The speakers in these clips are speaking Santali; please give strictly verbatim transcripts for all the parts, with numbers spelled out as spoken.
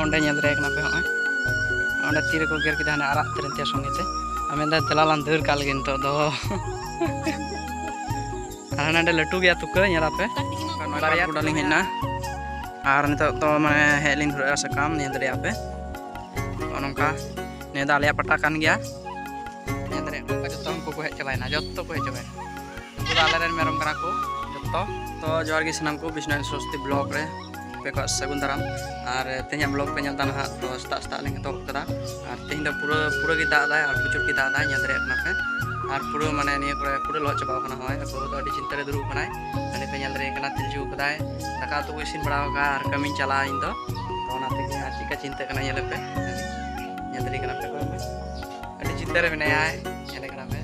ᱚᱸᱰᱮ ᱧᱮᱞ ᱫᱟᱲᱮᱭᱟᱜ ᱠᱟᱱᱟ ᱯᱮ, ᱦᱚᱸᱜᱼᱚᱭ ᱚᱸᱰᱮ ᱛᱤ ᱨᱮᱠᱚ ᱜᱮᱨ ᱠᱮᱫᱟ ᱦᱟᱱᱮ ᱟᱨᱟᱜ ᱛᱮᱨᱮᱱᱛᱤᱭᱟ ᱥᱚᱸᱜᱮ ᱛᱮ᱾ ᱟᱨ ᱢᱮᱱᱫᱟ ᱫᱮᱞᱟ ᱞᱟᱝ ᱫᱟᱹᱲ ᱠᱟᱜ ᱞᱮᱜᱮ ᱱᱤᱛᱚᱜ ᱫᱚ᱾ ᱟᱨ ᱦᱟᱸᱰᱮ ᱞᱟᱹᱴᱩ ᱜᱮᱭᱟ ᱛᱩᱠᱟᱹ, ᱧᱮᱞ ᱟᱯᱮ᱾ ᱵᱟᱨᱭᱟ ᱜᱚᱰᱟ ᱞᱤᱧ ᱦᱮᱡ ᱮᱱᱟ᱾ ᱟᱨ ᱱᱤᱛᱚᱜ ᱫᱚ ᱢᱟᱱᱮ ᱦᱮᱡ ᱞᱤᱧ ᱫᱷᱩᱨᱟᱹᱜᱼᱟ ᱥᱟᱠᱟᱢ, ᱧᱮᱞ ᱫᱟᱲᱮᱭᱟᱜᱼᱟ ᱯᱮ᱾ ᱱᱚᱜᱼᱚ ᱱᱚᱝᱠᱟ, ᱱᱤᱭᱟᱹ ᱫᱚ ᱟᱞᱮᱭᱟᱜ ᱯᱟᱴᱟ ᱠᱟᱱ ᱜᱮᱭᱟ᱾ ᱧᱮᱞ ᱫᱟᱲᱮᱭᱟᱜ ᱠᱟᱱᱟ ᱯᱮ, ᱡᱚᱛᱚ ᱩᱱᱠᱩ ᱠᱚ ᱦᱮᱡ ᱪᱟᱵᱟᱭᱮᱱᱟ, ᱡᱚᱛᱚ ᱠᱚ ᱦᱮᱡ ᱪᱟᱵᱟᱭᱮᱱᱟ᱾ ᱩᱱᱠᱩ ᱫᱚ ᱟᱞᱮᱨᱮᱱ ᱢᱮᱨᱚᱢ ᱠᱟᱱᱟ ᱠᱚ ᱡᱚᱛᱚ᱾ ᱛᱚ ᱡᱚᱦᱟᱨ ᱜᱮ ᱥᱟᱱᱟᱢ ᱠᱚ, ᱵᱤᱥᱱᱚᱭ ᱥᱚᱥᱛᱤ ᱵᱞᱚᱜ ᱨᱮ ᱟᱯᱮ ᱠᱚᱣᱟᱜ ᱥᱟᱹᱜᱩᱱ ᱫᱟᱨᱟᱢ᱾ ᱟᱨ ᱛᱮᱦᱮᱧᱟᱜ ᱵᱞᱚᱜ ᱯᱮ ᱧᱮᱞ ᱮᱫᱟ ᱱᱟᱦᱟᱜ, ᱛᱚ ᱥᱮᱛᱟᱜ ᱥᱮᱛᱟᱜ ᱞᱤᱧ ᱮᱛᱚᱦᱚᱵ ᱠᱟᱫᱟ᱾ ᱟᱨ ᱛᱮᱦᱮᱧ ᱫᱚ ᱯᱩᱨᱟᱹ, ᱯᱩᱨᱟᱹ ᱜᱮ ᱫᱟᱜ ᱮᱫᱟᱭ ᱟᱨ ᱯᱨᱚᱪᱩᱨ ᱜᱮ ᱫᱟᱜ ᱮᱫᱟᱭ, ᱧᱮᱞ ᱫᱟᱲᱮᱭᱟᱜ ᱠᱟᱱᱟ ᱯᱮ᱾ ᱟᱨ ᱯᱩᱨᱟᱹ ᱢᱟᱱᱮ ᱱᱤᱭᱟᱹ ᱠᱚᱨᱮ ᱯᱩᱨᱟᱹ ᱞᱚᱦᱚᱫ ᱪᱟᱵᱟᱣ ᱠᱟᱱᱟ᱾ ᱦᱚᱸᱜᱼᱚᱭ ᱟᱵᱚ ᱫᱚ ᱟᱹᱰᱤ ᱪᱤᱱᱛᱟᱹ ᱨᱮ ᱫᱩᱲᱩᱵ ᱠᱟᱱᱟᱭ᱾ ᱦᱟᱸᱰᱮ ᱯᱮ ᱧᱮᱞ ᱫᱟᱲᱮᱭᱟᱜ ᱠᱟᱱᱟ, ᱛᱤᱞᱡᱩ ᱠᱟᱫᱟᱭ, ᱫᱟᱠᱟ ᱩᱛᱩ ᱠᱚ ᱤᱥᱤᱱ ᱵᱟᱲᱟ ᱟᱠᱟᱫ ᱟᱨ ᱠᱟᱹᱢᱤᱧ ᱪᱟᱞᱟᱜᱼᱟ ᱤᱧ ᱫᱚ᱾ ᱛᱚ ᱚᱱᱟ ᱛᱮᱜᱮ ᱦᱟᱸᱜ ᱪᱮᱫᱠᱟ ᱪᱤᱱᱛᱟᱹᱜ ᱠᱟᱱᱟ ᱧᱮᱞ ᱯᱮ, ᱧᱮᱞ ᱫᱟᱲᱮᱭᱟᱜ ᱠᱟᱱᱟ ᱯᱮ, ᱚᱠᱚᱭ ᱯᱮ? ᱟᱹᱰᱤ ᱪᱤᱱᱛᱟᱹ ᱨᱮ ᱢᱮᱱᱟᱭᱟ, ᱧᱮᱞᱮ ᱠᱟᱱᱟ ᱯᱮ᱾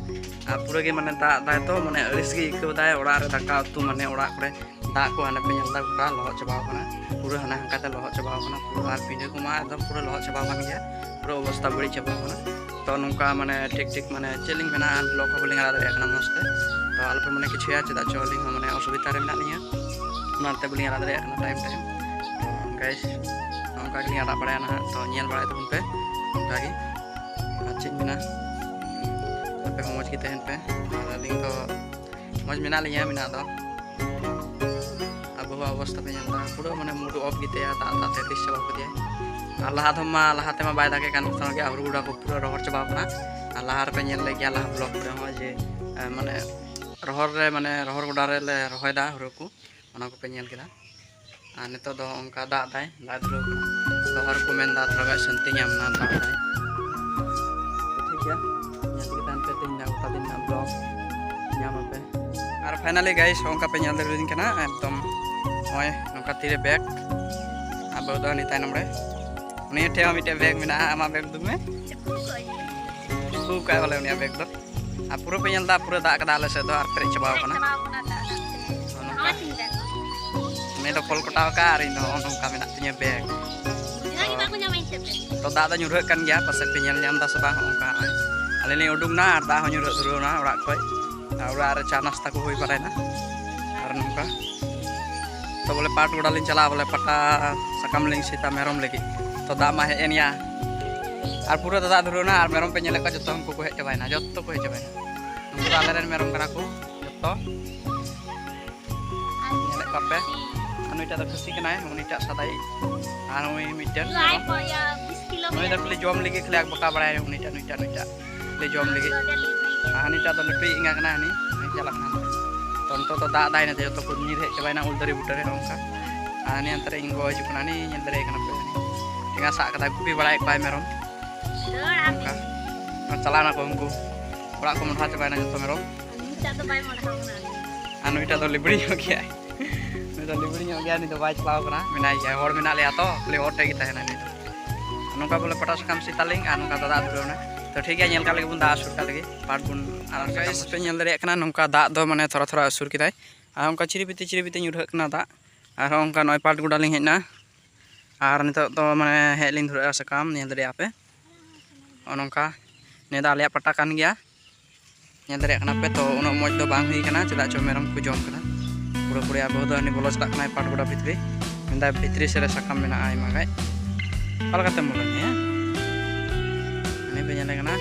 ᱟᱨ ᱯᱩᱨᱟᱹ ᱜᱮ ᱢᱟᱱᱮ ᱫᱟᱜ ᱫᱟᱭ ᱛᱚ, ᱢᱟᱱᱮ ᱟᱹᱲᱤᱥ ᱜᱮ ᱟᱹᱭᱠᱟᱹᱣ ᱫᱟᱭ ᱚᱲᱟᱜ ᱨᱮ ᱫᱟᱠᱟ ᱩᱛᱩ, ᱢᱟᱱᱮ ᱚᱲᱟᱜ ᱠᱚᱨᱮ ᱫᱟᱜ ᱠᱚ ᱦᱟᱱᱮ ᱯᱮ ᱧᱮᱞ ᱫᱟ ᱜᱚᱴᱟ ᱞᱚᱦᱚᱫ ᱪᱟᱵᱟᱣ ᱠᱟᱱᱟ, ᱯᱩᱨᱟᱹ ᱦᱟᱱᱮ ᱦᱟᱱᱠᱟ ᱛᱮ ᱞᱚᱦᱚᱫ ᱪᱟᱵᱟᱣ ᱠᱟᱱᱟ ᱯᱩᱨᱟᱹ᱾ ᱟᱨ ᱯᱤᱸᱰᱟᱹ ᱠᱚᱢᱟ ᱮᱠᱫᱚᱢ ᱯᱩᱨᱟᱹ ᱞᱚᱦᱚᱫ ᱪᱟᱵᱟᱣ ᱠᱟᱱ ᱜᱮᱭᱟ, ᱯᱩᱨᱟᱹ ᱚᱵᱚᱥᱛᱟ ᱵᱟᱹᱲᱤᱡ ᱪᱟᱵᱟᱣ ᱠᱟᱱᱟ᱾ ᱛᱚ ᱱᱚᱝᱠᱟ ᱢᱟᱱᱮ ᱴᱷᱤᱠ ᱴᱷᱤᱠ ᱢᱟᱱᱮ ᱪᱮᱫ ᱞᱤᱧ ᱢᱮᱱᱟ, ᱵᱞᱚᱜ ᱦᱚᱸ ᱵᱟᱹᱞᱤᱧ ᱟᱲᱟᱜ ᱫᱟᱲᱮᱭᱟᱜ ᱠᱟᱱᱟ ᱢᱚᱡᱽ ᱛᱮ᱾ ᱛᱚ ᱟᱞᱚᱯᱮ ᱢᱚᱱᱮ ᱠᱤᱪᱷᱩᱭᱟ, ᱪᱮᱫᱟᱜ ᱪᱚ ᱟᱹᱞᱤᱧ ᱦᱚᱸ ᱢᱟᱱᱮ ᱚᱥᱩᱵᱤᱫᱷᱟ ᱨᱮ ᱢᱮᱱᱟᱜ ᱞᱤᱧᱟ, ᱚᱱᱟᱛᱮ ᱵᱟᱹᱞᱤᱧ ᱟᱲᱟᱜ ᱫᱟᱲᱮᱭᱟᱜ ᱠᱟᱱᱟ ᱴᱟᱭᱤᱢ ᱴᱟᱭᱤᱢ᱾ ᱛᱚ ᱜᱟᱭᱥ, ᱱᱚᱝᱠᱟ ᱜᱮᱞᱤᱧ ᱟᱲᱟᱜ ᱵᱟᱲᱟᱭᱟ ᱱᱟᱦᱟᱜ, ᱛᱚ ᱧᱮᱞ ᱵᱟᱲᱟᱭ ᱛᱟᱵᱚᱱ ᱯᱮ ᱱᱚᱝᱠᱟ ᱜᱮ᱾ ᱟᱨ ᱪᱮᱫ ᱤᱧ ᱢᱮᱱᱟ, ᱟᱯᱮ ᱦᱚᱸ ᱢᱚᱡᱽ ᱜᱮ ᱛᱟᱦᱮᱱ ᱯᱮ᱾ ᱟᱨ ᱟᱹᱞᱤᱧ ᱫᱚ ᱢᱚᱡᱽ ᱢᱮᱱᱟᱜ ᱞᱤᱧᱟ ᱢᱮᱱᱟᱜ ᱫᱚ᱾ ᱟᱵᱚᱣᱟᱜ ᱚᱵᱚᱥᱛᱟ ᱯᱮ ᱧᱮᱞ ᱮᱫᱟ, ᱯᱩᱨᱟᱹ ᱢᱟᱱᱮ ᱢᱩᱰ ᱚᱯᱷ ᱜᱮᱛᱟᱭᱟ, ᱫᱟᱜ ᱫᱟᱜ ᱛᱮ ᱛᱤᱥ ᱪᱟᱵᱟ ᱠᱮᱫᱮᱭᱟᱭ᱾ ᱟᱨ ᱞᱟᱦᱟ ᱫᱚ ᱢᱟ, ᱞᱟᱦᱟ ᱛᱮᱢᱟ ᱵᱟᱭ ᱫᱟᱜᱮᱫ ᱠᱟᱱ ᱠᱷᱟᱱ ᱜᱮ ᱦᱩᱲᱩ ᱜᱚᱰᱟ ᱠᱚ ᱯᱩᱨᱟᱹ ᱨᱚᱦᱚᱲ ᱪᱟᱵᱟᱣ ᱠᱟᱱᱟ᱾ ᱟᱨ ᱞᱟᱦᱟ ᱨᱮᱯᱮ ᱧᱮᱞ ᱞᱮᱫ ᱜᱮᱭᱟ ᱞᱟᱦᱟ ᱵᱞᱚᱜ ᱠᱚᱨᱮ ᱦᱚᱸ ᱡᱮ, ᱮ, ᱢᱟᱱᱮ ᱨᱚᱦᱚᱲ ᱨᱮ, ᱢᱟᱱᱮ ᱨᱚᱦᱚᱲ ᱜᱚᱰᱟ ᱨᱮᱞᱮ ᱨᱚᱦᱚᱭᱮᱫᱟ ᱦᱩᱲᱩ ᱠᱚ, ᱚᱱᱟ ᱠᱚᱯᱮ ᱧᱮᱞ ᱠᱮᱫᱟ᱾ ᱟᱨ ᱱᱤᱛᱚᱜ ᱫᱚ ᱚᱱᱠᱟ ᱫᱟᱜ ᱫᱟᱭ, ᱫᱟᱜ ᱫᱷᱩᱨᱟᱹᱣ ᱠᱟᱱᱟ᱾ ᱛᱚ ᱦᱚᱲ ᱠᱚ ᱢᱮᱱᱫᱟ ᱛᱷᱚᱲᱟ ᱜᱟᱱ ᱥᱟᱹᱱᱛᱤ ᱧᱟᱢ ᱮᱱᱟ, ᱫᱟᱜ ᱫᱟᱭ᱾ ᱴᱷᱤᱠ ᱜᱮᱭᱟ, ᱧᱮᱞ ᱛᱮᱜᱮ ᱛᱟᱦᱮᱱ ᱯᱮ ᱛᱮᱦᱮᱧ ᱨᱮᱱᱟᱜ ᱜᱚᱴᱟ ᱫᱤᱱ ᱨᱮᱱᱟᱜ ᱵᱞᱚᱜ ᱧᱟᱢ ᱟᱯᱮ᱾ ᱟᱨ ᱯᱷᱟᱭᱱᱟᱞᱤ ᱜᱟᱭᱤᱥ, ᱚᱱᱠᱟ ᱯᱮ ᱧᱮᱞ ᱫᱟᱲᱮᱭᱟᱞᱤᱧ ᱠᱟᱱᱟ ᱮᱠᱫᱚᱢ᱾ ᱱᱚᱜᱼᱚᱭ ᱱᱚᱝᱠᱟ ᱛᱤᱨᱮ ᱵᱮᱜᱽ, ᱟᱨ ᱵᱟᱹᱦᱩ ᱫᱚ ᱦᱟᱹᱱᱤ ᱛᱟᱭᱱᱚᱢ ᱨᱮ᱾ ᱩᱱᱤ ᱴᱷᱮᱱ ᱦᱚᱸ ᱢᱤᱫᱴᱮᱱ ᱵᱮᱜᱽ ᱢᱮᱱᱟᱜᱼᱟ, ᱟᱢᱟᱜ ᱵᱮᱜᱽ ᱩᱫᱩᱜ ᱢᱮ᱾ ᱪᱩᱯᱩ ᱠᱚᱜ ᱤᱧ᱾ ᱪᱩᱯᱩ ᱠᱟᱜ ᱵᱚᱞᱮ ᱩᱱᱤᱭᱟᱜ ᱵᱮᱜᱽ ᱫᱚ᱾ ᱟᱨ ᱯᱩᱨᱟᱹ ᱯᱮ ᱧᱮᱞ ᱮᱫᱟ, ᱯᱩᱨᱟᱹ ᱫᱟᱜ ᱠᱟᱫᱟ ᱟᱞᱮ ᱥᱮᱫ ᱫᱚ, ᱟᱨ ᱯᱮᱨᱮᱡ ᱪᱟᱵᱟᱣ ᱠᱟᱱᱟ᱾ ᱪᱟᱵᱟᱣ ᱠᱟᱱᱟ ᱫᱟᱜ, ᱫᱟᱜ ᱛᱮ᱾ ᱱᱚᱜᱼᱚ ᱱᱚᱝᱠᱟ᱾ ᱱᱚᱣᱟ ᱛᱤᱧ ᱵᱮᱜᱽ᱾ ᱩᱱᱤ ᱫᱚ ᱯᱷᱚᱞ ᱠᱚᱴᱟᱣ ᱟᱠᱟᱫ ᱟᱨ ᱤᱧ ᱫᱚ ᱱᱚᱜᱼᱚ ᱱᱚᱝᱠᱟ ᱢᱮᱱᱟᱜ ᱛᱤᱧᱟᱹ ᱵᱮᱜᱽ᱾ ᱵᱩᱡᱷᱟᱹᱣ ᱜᱮ ᱵᱟᱠᱚ ᱧᱟᱢᱟ ᱤᱧ ᱴᱷᱮᱱ ᱵᱮᱜᱽ᱾ ᱛᱚ ᱫᱟᱜ ᱫᱚ ᱧᱩᱨᱦᱟᱹᱜ ᱠᱟᱱ ᱜᱮᱭᱟ, ᱯᱟᱥᱮᱡ ᱯᱮ ᱧᱮᱞ ᱧᱟᱢ ᱮᱫᱟ ᱥᱮ ᱵᱟᱝ? ᱦᱚᱸᱜᱼᱚ ᱱᱚᱝᱠᱟ ᱦᱚᱸᱜᱼᱚᱭ ᱟᱹᱞᱤᱧ ᱞᱤᱧ ᱩᱰᱩᱠ ᱮᱱᱟ ᱟᱨ ᱫᱟᱜ ᱦᱚᱸ ᱧᱩᱨᱦᱟᱹᱜ ᱫᱷᱩᱨᱟᱹᱣ ᱮᱱᱟ ᱚᱲᱟᱜ ᱠᱷᱚᱡ᱾ ᱟᱨ ᱚᱲᱟᱜ ᱨᱮ ᱪᱟ ᱱᱟᱥᱛᱟ ᱠᱚ ᱦᱩᱭ ᱵᱟᱲᱟᱭᱮᱱᱟ᱾ ᱟᱨ ᱱᱚᱝᱠᱟ ᱛᱚ ᱵᱚᱞᱮ ᱯᱟᱴ ᱜᱚᱰᱟ ᱞᱤᱧ ᱪᱟᱞᱟᱜᱼᱟ, ᱵᱚᱞᱮ ᱯᱟᱴᱟ ᱥᱟᱠᱟᱢ ᱞᱤᱧ ᱥᱤᱫᱟ ᱢᱮᱨᱚᱢ ᱞᱟᱹᱜᱤᱫ᱾ ᱛᱚ ᱫᱟᱜ ᱢᱟ ᱦᱮᱡ ᱮᱱ ᱜᱮᱭᱟ, ᱟᱨ ᱯᱩᱨᱟᱹ ᱫᱟᱜ ᱫᱷᱩᱨᱟᱹᱣ ᱮᱱᱟ, ᱟᱨ ᱢᱮᱨᱚᱢ ᱯᱮ ᱧᱮᱞᱮᱫ ᱠᱚᱣᱟ, ᱡᱚᱛᱚ ᱩᱱᱠᱩ ᱠᱚ ᱦᱮᱡ ᱪᱟᱵᱟᱭᱮᱱᱟ, ᱡᱚᱛᱚ ᱠᱚ ᱦᱮᱡ ᱪᱟᱵᱟᱭᱮᱱᱟ᱾ ᱩᱱᱠᱩ ᱫᱚ ᱟᱞᱮᱨᱮᱱ ᱢᱮᱨᱚᱢ ᱠᱟᱱᱟ ᱠᱚ ᱡᱚᱛᱚ᱾ ᱧᱮᱞᱮᱫ ᱠᱚᱣᱟ ᱯᱮ, ᱟᱨ ᱱᱩᱭᱴᱟᱜ ᱫᱚ ᱠᱷᱟᱹᱥᱤ ᱠᱟᱱᱟᱭ, ᱩᱱᱤᱴᱟᱜ ᱥᱟᱫᱟᱭᱤᱡ, ᱟᱨ ᱱᱩᱭ ᱢᱤᱫᱴᱮᱱ ᱢᱮᱨᱚᱢ᱾ ᱱᱩᱭ ᱫᱚ ᱠᱷᱟᱹᱞᱤ ᱡᱚᱢ ᱞᱟᱹᱜᱤᱫ ᱠᱷᱟᱹᱞᱤ ᱟᱠ ᱵᱟᱠᱟ ᱵᱟᱲᱟᱭᱟ, ᱩᱱᱤᱴᱟᱜ, ᱱᱩᱭᱴᱟᱜ, ᱱᱩᱭᱴᱟᱜ ᱠᱷᱟᱹᱞᱤ ᱡᱚᱢ ᱞᱟᱹᱜᱤᱫ᱾ ᱟᱨ ᱦᱟᱹᱱᱤᱴᱟᱜ ᱫᱚ ᱞᱟᱹᱴᱩᱭᱤᱡ ᱮᱸᱜᱟ ᱠᱟᱱᱟᱭ, ᱦᱟᱹᱱᱤ, ᱦᱟᱹᱱᱤ ᱪᱟᱞᱟᱜ ᱠᱟᱱᱟ ᱦᱟᱱᱛᱮ᱾ ᱛᱚ ᱱᱤᱛᱚᱜ ᱫᱚ ᱫᱟᱜ ᱫᱟᱭ, ᱱᱤᱛᱚᱜ ᱡᱚᱛᱚ ᱠᱚ ᱧᱤᱨ ᱦᱮᱡ ᱪᱟᱵᱟᱭᱮᱱᱟ ᱩᱞ ᱫᱟᱨᱮ ᱵᱩᱴᱟᱹ ᱨᱮ, ᱱᱚᱜᱼᱚ ᱱᱚᱝᱠᱟ᱾ ᱟᱨ ᱦᱟᱹᱱᱤ ᱦᱟᱱᱛᱮ ᱨᱮ ᱤᱧ ᱜᱚ ᱦᱤᱡᱩᱜ ᱠᱟᱱᱟ, ᱦᱟᱹᱱᱤ ᱧᱮᱞ ᱫᱟᱲᱮᱭᱟᱭ ᱠᱟᱱᱟ ᱯᱮ, ᱦᱟᱹᱱᱤ ᱴᱷᱮᱸᱜᱟ ᱥᱟᱵ ᱠᱟᱫᱟᱭ, ᱜᱩᱯᱤ ᱵᱟᱲᱟᱭᱮᱫ ᱠᱚᱣᱟᱭ ᱢᱮᱨᱚᱢ᱾ ᱱᱚᱝᱠᱟ᱾ ᱟᱨ ᱪᱟᱞᱟᱣ ᱱᱟᱠᱚ ᱩᱱᱠᱩ, ᱚᱲᱟᱜ ᱠᱚ ᱢᱚᱰᱷᱟ ᱪᱟᱵᱟᱭᱮᱱᱟ ᱡᱚᱛᱚ ᱢᱮᱨᱚᱢ᱾ ᱱᱩᱭᱴᱟᱜ ᱫᱚ ᱵᱟᱭ ᱢᱚᱰᱷᱟᱣ ᱠᱟᱱᱟ᱾ ᱟᱨ ᱱᱩᱭᱴᱟᱜ ᱫᱚ ᱞᱤᱵᱲᱤ ᱧᱚᱜ ᱜᱮᱭᱟᱭ, ᱱᱩᱭ ᱫᱚ ᱞᱤᱵᱲᱤ ᱧᱚᱜ ᱜᱮᱭᱟᱭ, ᱱᱩᱭ ᱫᱚ ᱵᱟᱭ ᱪᱟᱞᱟᱣ ᱠᱟᱱᱟ, ᱢᱮᱱᱟᱭ ᱜᱮᱭᱟ, ᱦᱚᱲ ᱢᱮᱱᱟᱜ ᱞᱮᱭᱟ ᱛᱚ, ᱠᱷᱟᱹᱞᱤ ᱦᱚᱲ ᱴᱷᱮᱡ ᱜᱮ ᱛᱟᱦᱮᱱᱟ ᱱᱩᱭ ᱫᱚ᱾ ᱱᱚᱝᱠᱟ ᱵᱚᱞᱮ ᱯᱟᱴᱟ ᱥᱟᱠᱟᱢ ᱥᱤᱫ ᱛᱟᱞᱤᱧ ᱟᱨ ᱱᱚᱝᱠᱟ ᱫᱟᱫᱟ ᱫᱷᱩᱨᱟᱹᱣ ᱮᱱᱟ᱾ ᱛᱚ ᱴᱷᱤᱠ ᱜᱮᱭᱟ, ᱧᱮᱞ ᱠᱟᱜ ᱞᱮᱜᱮ ᱵᱚᱱ ᱫᱟᱜ ᱟᱹᱥᱩᱨ ᱠᱟᱜ ᱞᱮᱜᱮ, ᱯᱟᱴ ᱵᱚᱱ ᱟᱨ ᱜᱟᱭᱤᱥ ᱯᱮ ᱧᱮᱞ ᱫᱟᱲᱮᱭᱟᱜ ᱠᱟᱱᱟ, ᱱᱚᱝᱠᱟ ᱫᱟᱜ ᱫᱚ ᱢᱟᱱᱮ ᱛᱷᱚᱲᱟ ᱛᱷᱚᱲᱟ ᱟᱹᱥᱩᱨ ᱠᱮᱫᱟᱭ, ᱟᱨ ᱚᱱᱠᱟ ᱪᱤᱨᱤ ᱵᱤᱛᱤ ᱪᱤᱨᱤ ᱵᱤᱛᱤ ᱧᱩᱨᱦᱟᱹᱜ ᱠᱟᱱᱟ ᱫᱟᱜ᱾ ᱟᱨᱦᱚᱸ ᱚᱱᱠᱟ ᱱᱚᱜᱼᱚᱭ ᱯᱟᱴ ᱜᱚᱰᱟ ᱞᱤᱧ ᱦᱮᱡ ᱮᱱᱟ, ᱟᱨ ᱱᱤᱛᱚᱜ ᱫᱚ ᱢᱟᱱᱮ ᱦᱮᱡ ᱞᱤᱧ ᱫᱷᱩᱨᱟᱹᱜᱼᱟ ᱥᱟᱠᱟᱢ, ᱧᱮᱞ ᱫᱟᱲᱮᱭᱟᱜᱼᱟ ᱯᱮ᱾ ᱱᱚᱜᱼᱚ ᱱᱚᱝᱠᱟ, ᱱᱤᱭᱟᱹ ᱫᱚ ᱟᱞᱮᱭᱟᱜ ᱯᱟᱴᱟ ᱠᱟᱱ ᱜᱮᱭᱟ, ᱧᱮᱞ ᱫᱟᱲᱮᱭᱟᱜ ᱠᱟᱱᱟ ᱯᱮ᱾ ᱛᱚ ᱩᱱᱟᱹᱜ ᱢᱚᱡᱽ ᱫᱚ ᱵᱟᱝ ᱦᱩᱭ ᱠᱟᱱᱟ, ᱪᱮᱫᱟᱜ ᱪᱚ ᱢᱮᱨᱚᱢ ᱠᱚ ᱡᱚᱢ ᱠᱟᱫᱟ᱾ ᱠᱩᱲᱟᱹ ᱠᱩᱲᱤ ᱟᱨ ᱵᱟᱹᱦᱩ ᱫᱚ ᱦᱟᱹᱱᱤ ᱵᱚᱞᱚ ᱪᱟᱞᱟᱜ ᱠᱟᱱᱟᱭ ᱯᱟᱴ ᱜᱚᱰᱟ ᱵᱷᱤᱛᱨᱤ, ᱢᱮᱱᱫᱟᱭ ᱵᱷᱤᱛᱨᱤ ᱥᱮᱫ ᱨᱮ ᱥᱟᱠᱟᱢ ᱢᱮᱱᱟᱜᱼᱟ ᱟᱭᱢᱟ ᱜᱟᱡ, ᱚᱠᱟ ᱞᱮᱠᱟᱛᱮᱢ ᱵᱚᱞᱚᱧᱟ? ᱦᱟᱹᱱᱤ ᱯᱮ ᱧᱮᱞᱮ ᱠᱟᱱᱟ,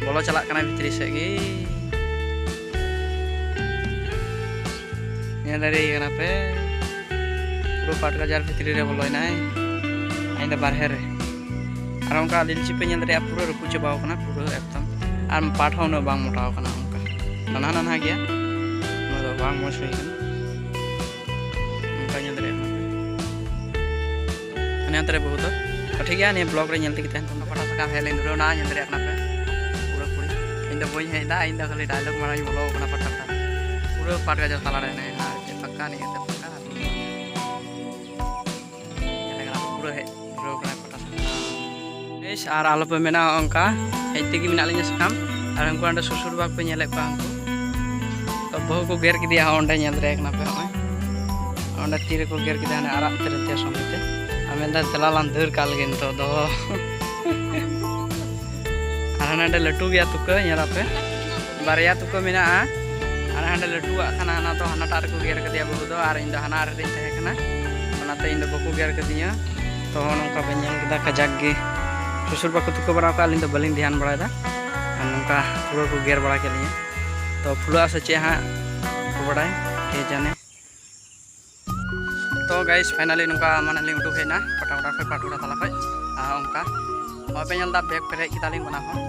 ᱵᱚᱞᱚ ᱪᱟᱞᱟᱜ ᱠᱟᱱᱟᱭ ᱵᱷᱤᱛᱨᱤ ᱥᱮᱫ ᱜᱮ᱾ ᱧᱮᱞ ᱫᱟᱲᱮᱭᱟᱭ ᱠᱟᱱᱟ ᱯᱮ, ᱯᱩᱨᱟᱹ ᱯᱟᱴ ᱜᱟᱡᱟᱲ ᱵᱷᱤᱛᱨᱤ ᱨᱮ ᱵᱚᱞᱚᱭᱮᱱᱟᱭ᱾ ᱤᱧ ᱫᱚ ᱵᱟᱨᱦᱮ ᱨᱮ᱾ ᱟᱨ ᱚᱱᱠᱟ ᱞᱤᱞᱪᱤ ᱯᱮ ᱧᱮᱞ ᱫᱟᱲᱮᱭᱟᱜᱼᱟ, ᱯᱩᱨᱟᱹ ᱨᱟᱹᱯᱩᱫ ᱪᱟᱵᱟᱣ ᱠᱟᱱᱟ, ᱯᱩᱨᱟᱹ ᱮᱠᱫᱚᱢ᱾ ᱟᱨ ᱯᱟᱴ ᱦᱚᱸ ᱩᱱᱟᱹᱜ ᱵᱟᱝ ᱢᱚᱴᱟᱣ ᱠᱟᱱᱟ, ᱚᱱᱠᱟ ᱱᱟᱱᱦᱟ ᱱᱟᱱᱦᱟ ᱜᱮᱭᱟ, ᱩᱱᱟᱹᱜ ᱫᱚ ᱵᱟᱝ ᱢᱚᱡᱽ ᱦᱩᱭ ᱠᱟᱱᱟ᱾ ᱚᱱᱠᱟ ᱧᱮᱞ ᱫᱟᱲᱮᱭᱟᱜ ᱠᱟᱱᱟ ᱯᱮ᱾ ᱦᱟᱱᱮ ᱦᱟᱱᱛᱮ ᱨᱮ ᱵᱟᱹᱦᱩ ᱫᱚ᱾ ᱛᱚ ᱴᱷᱤᱠ ᱜᱮᱭᱟ, ᱱᱤᱭᱟᱹ vlog ᱨᱮ ᱧᱮᱞ ᱛᱮᱜᱮ ᱛᱟᱦᱮᱱ ᱛᱟᱵᱚᱱ᱾ ᱯᱟᱴᱟ ᱥᱟᱠᱟᱢ ᱦᱮᱡ ᱞᱤᱧ ᱫᱷᱩᱨᱟᱹᱣ ᱮᱱᱟ, ᱧᱮᱞ ᱫᱟᱲᱮᱭᱟᱜ ᱠᱟᱱᱟ ᱯᱮ᱾ ᱯᱩᱨᱟᱹ ᱯᱩᱨᱤ᱾ ᱤᱧ ᱫᱚ ᱵᱟᱹᱧ ᱦᱮᱡ ᱮᱫᱟ, ᱤᱧ ᱫᱚ ᱠᱷᱟᱹᱞᱤ dialogue ᱢᱟᱨᱟᱝ ᱤᱧ ᱵᱚᱞᱚ ᱟᱠᱟᱱᱟ ᱯᱟᱴᱟ ᱥᱟᱠᱟᱢ᱾ ᱯᱩᱨᱟᱹ ᱯᱟᱴ ᱜᱟᱡᱟᱲ ᱛᱟᱞᱟ ᱨᱮ ᱦᱮᱱᱟᱭᱟ, ᱟᱨ ᱪᱮᱫ ᱯᱷᱟᱸᱠᱟ, ᱱᱤᱭᱟᱹ ᱛᱮ ᱯᱷᱟᱸᱠᱟ᱾ ᱧᱮᱞ ᱠᱟᱱᱟ ᱯᱩᱨᱟᱹ ᱦᱮᱡ ᱫᱷᱩᱨᱟᱹᱣ ᱠᱟᱱᱟ ᱯᱟᱴᱟ ᱥᱟᱠᱟᱢ᱾ ᱵᱮᱥ, ᱟᱨ ᱟᱞᱚᱯᱮ ᱢᱮᱱᱟ, ᱚᱱᱠᱟ ᱦᱮᱡ ᱛᱮᱜᱮ ᱢᱮᱱᱟᱜ ᱞᱤᱧᱟ ᱥᱟᱠᱟᱢ᱾ ᱟᱨ ᱩᱱᱠᱩ ᱚᱸᱰᱮ ᱥᱩᱥᱩᱨ ᱵᱟ ᱯᱮ ᱧᱮᱞᱮᱫ ᱠᱚᱣᱟ, ᱩᱱᱠᱩ ᱛᱚ ᱵᱟᱹᱦᱩ ᱠᱚ ᱜᱮᱨ ᱠᱮᱫᱮᱭᱟ, ᱦᱚᱸ ᱚᱸᱰᱮ ᱧᱮᱞ ᱫᱟᱲᱮᱭᱟᱜ ᱠᱟᱱᱟ ᱯᱮ, ᱦᱚᱸᱜᱼᱚᱭ ᱚᱸᱰᱮ ᱛᱤ ᱨᱮᱠᱚ ᱜᱮᱨ ᱠᱮᱫᱟ, ᱦᱟᱱᱮ ᱟᱨᱟᱜ ᱛᱮ ᱨᱮᱛᱮ ᱥᱚᱸᱜᱮ ᱛᱮ᱾ ᱟᱨ ᱢᱮᱱᱫᱟ, "ᱫᱮᱞᱟ ᱞᱟᱝ ᱫᱟᱹᱲ ᱠᱟᱜ ᱞᱮᱜᱮ ᱱᱤᱛᱚᱜ ᱫᱚ᱾" ᱟᱨ ᱦᱟᱱᱮ ᱚᱸᱰᱮ ᱞᱟᱹᱴᱩ ᱜᱮᱭᱟ ᱛᱩᱠᱟᱹ, ᱧᱮᱞ ᱟᱯᱮ, ᱵᱟᱨᱭᱟ ᱛᱩᱠᱟᱹ ᱢᱮᱱᱟᱜᱼᱟ᱾ ᱟᱨ ᱦᱟᱸᱰᱮ ᱞᱟᱹᱴᱩᱣᱟᱜ ᱠᱟᱱᱟ, ᱦᱟᱱᱟ ᱫᱚ ᱦᱟᱱᱟᱴᱟᱜ ᱨᱮᱠᱚ ᱜᱮᱨ ᱠᱟᱫᱮᱭᱟ ᱵᱟᱹᱦᱩ ᱫᱚ, ᱟᱨ ᱤᱧ ᱫᱚ ᱦᱟᱱᱟ ᱨᱮᱞᱤᱧ ᱛᱟᱦᱮᱸ ᱠᱟᱱᱟ, ᱚᱱᱟᱛᱮ ᱤᱧ ᱫᱚ ᱵᱟᱠᱚ ᱜᱮᱨ ᱠᱟᱫᱤᱧᱟ᱾ ᱛᱚ ᱱᱚᱝᱠᱟ ᱵᱮᱱ ᱧᱮᱞ ᱠᱮᱫᱟ, ᱠᱟᱡᱟᱠ ᱜᱮ ᱥᱩᱥᱩᱨ ᱵᱟᱠᱚ ᱛᱩᱠᱟᱹ ᱵᱟᱲᱟ ᱠᱟᱜᱼᱟ, ᱟᱹᱞᱤᱧ ᱫᱚ ᱵᱟᱹᱞᱤᱧ ᱫᱷᱮᱭᱟᱱ ᱵᱟᱲᱟᱭᱮᱫᱟ᱾ ᱟᱨ ᱱᱚᱝᱠᱟ ᱯᱩᱨᱟᱹ ᱠᱚ ᱜᱮᱨ ᱵᱟᱲᱟ ᱠᱮᱫ ᱞᱤᱧᱟ᱾ ᱛᱚ ᱯᱷᱩᱞᱟᱹᱜᱼᱟ ᱥᱮ ᱪᱮᱫ ᱦᱟᱸᱜ ᱠᱚ ᱵᱟᱲᱟᱭ, ᱠᱮ ᱡᱟᱱᱮ᱾ ᱛᱚ ᱜᱟᱭᱤᱥ, ᱯᱷᱟᱭᱱᱟᱞᱤ ᱱᱚᱝᱠᱟ ᱢᱟᱱᱮ ᱞᱤᱧ ᱩᱰᱩᱠ ᱦᱮᱡ ᱮᱱᱟ ᱯᱟᱴᱟᱜᱚᱰᱟ ᱠᱷᱚᱱ, ᱯᱟᱴᱟᱜᱚᱰᱟ ᱛᱟᱞᱟ ᱠᱷᱚᱱ᱾ ᱟᱨ ᱚᱱᱠᱟ ᱱᱚᱜᱼᱚᱭ ᱯᱮ ᱧᱮᱞ ᱮᱫᱟ, ᱵᱮᱜᱽ ᱯᱮᱨᱮᱡ ᱠᱮᱫᱟᱞᱤᱧ ᱵᱟᱱᱟ ᱦᱚᱲ᱾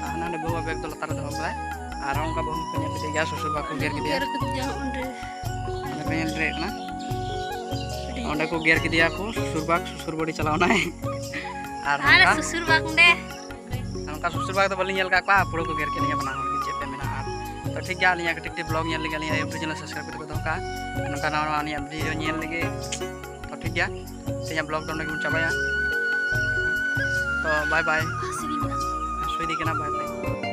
ᱟᱨ ᱦᱟᱱᱟ ᱵᱟᱹᱦᱩ ᱵᱮᱜᱽ ᱫᱚ ᱞᱟᱛᱟᱨ ᱨᱮ ᱫᱚᱦᱚ ᱠᱟᱫᱟᱭ᱾ ᱟᱨ ᱚᱱᱠᱟ ᱵᱟᱹᱦᱩ ᱠᱚ ᱧᱮᱞ ᱠᱮᱫᱮ ᱜᱮᱭᱟ, ᱥᱩᱥᱩᱨ ᱵᱟᱠᱚ ᱜᱮᱨ ᱠᱮᱫᱮᱭᱟ᱾ ᱜᱮᱨ ᱠᱮᱫᱮᱭᱟ ᱚᱸᱰᱮ᱾ ᱚᱸᱰᱮ ᱯᱮ ᱧᱮᱞ ᱫᱟᱲᱮᱭᱟᱜ ᱠᱟᱱᱟ, ᱚᱸᱰᱮ ᱠᱚ ᱜᱮᱨ ᱠᱮᱫᱮᱭᱟ ᱠᱚ, ᱥᱩᱥᱩᱨ ᱵᱟᱜᱽ, ᱥᱩᱥᱩᱨ ᱵᱟᱹᱲᱤ ᱪᱟᱞᱟᱣ ᱮᱱᱟᱭ᱾ ᱟᱨ ᱟᱨ ᱱᱚᱝᱠᱟ ᱥᱩᱥᱩᱨ ᱵᱟᱜᱽ ᱚᱸᱰᱮ᱾ ᱱᱚᱝᱠᱟ ᱥᱩᱥᱩᱨ ᱵᱟᱜᱽ ᱫᱚ ᱵᱟᱹᱞᱤᱧ ᱧᱮᱞ ᱟᱠᱟᱫ ᱠᱚᱣᱟ, ᱯᱩᱨᱟᱹ ᱠᱚ ᱜᱮᱨ ᱠᱮᱫ ᱞᱤᱧᱟ ᱵᱟᱱᱟ ᱦᱚᱲ ᱜᱮ, ᱪᱮᱫ ᱯᱮ ᱢᱮᱱᱟ᱾ ᱟᱨ ᱛᱚ ᱴᱷᱤᱠ ᱜᱮᱭᱟ, ᱟᱹᱞᱤᱧᱟᱜ ᱠᱟᱹᱴᱤᱡ ᱠᱟᱹᱴᱤᱡ ᱵᱞᱚᱜ ᱧᱮᱞ ᱞᱟᱹᱜᱤᱫ ᱟᱹᱞᱤᱧᱟᱜ YouTube channel subscribe ᱠᱟᱛᱮ ᱠᱚ ᱫᱚᱦᱚ ᱠᱟᱜᱼᱟ᱾ ᱱᱚᱝᱠᱟ ᱱᱟᱣᱟ ᱱᱟᱣᱟ ᱟᱹᱞᱤᱧᱟᱜ video ᱧᱮᱞ ᱞᱟᱹᱜᱤᱫ᱾ ᱛᱚ ᱴᱷᱤᱠ ᱜᱮᱭᱟ, ᱛᱮᱦᱮᱧᱟᱜ ᱵᱞᱚᱜ ᱫᱚ ᱚᱸᱰᱮ ᱜᱮᱵᱚᱱ ᱪᱟᱵᱟᱭᱟ᱾ ᱛᱚ ᱵᱟᱭ ᱵᱟᱭ᱾ ᱦᱟᱹᱥᱩᱭᱤᱫᱤᱧ ᱠᱟᱱᱟ᱾ ᱦᱟᱹᱥᱩᱭᱤᱫᱤᱧ ᱠᱟᱱᱟ, ᱵᱟᱭ ᱵᱟᱭ᱾